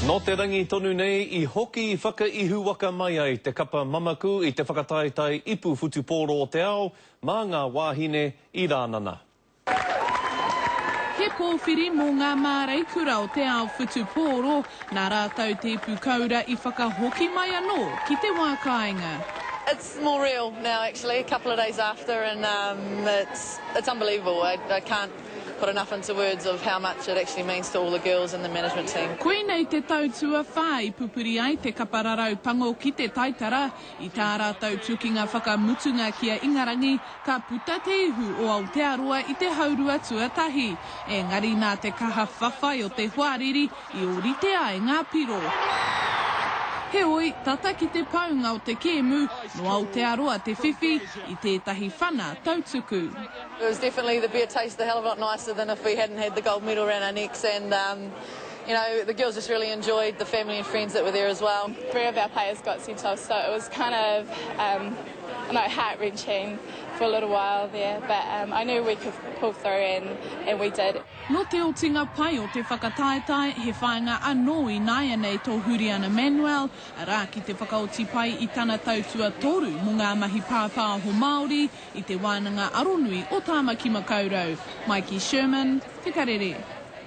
Nō te rangi tonu nei i hoki whakaihuwaka mai ai te kapa mamaku i te whakataetae ipu whutupōro o te ao mā ngā wāhine i Rānana. He pōwhiri mō ngā māreikura o te ao whutupōro, nā rātou te ipu koura i whakahoki mai anō ki te wā kāinga. It's more real now actually, a couple of days after and um, it's, it's unbelievable. I, I can't put enough into words of how much it actually means to all the girls and the management team. Koinei te tau tuawhā i pupuri ai te kapa rarau pango ki te taitara, i tā rātou tukinga whakamutunga ki a Ingarangi, ka puta te ihu o Aotearoa i te haurua tuatahi. Engari nā te kaha whawhai o te hoariri i ōrite ai ngā piro. Heoi, tata ki te paunga o te kēmu, nō Aotearoa te whiwhi i tētahi whana tautuku. It was definitely the beer tasted a hell of a lot nicer than if we hadn't had the gold medal around our necks and um, you know, the girls just really enjoyed the family and friends that were there as well. Three of our players got sent off, so it was kind of um, you know, heart-wrenching for a little while there, but um, I knew we could pull through and, and we did. Nō te otinga pai o te whakataetae, he whāinga anō ināianei tō Huriana Manuel, arā, ki te whakaoti pai i tana tau tuatoru mō ngā mahi pāpāho Māori i Te Wānanga Aronui o Tāmaki Makaurau. Maiki Sherman, Te Karere.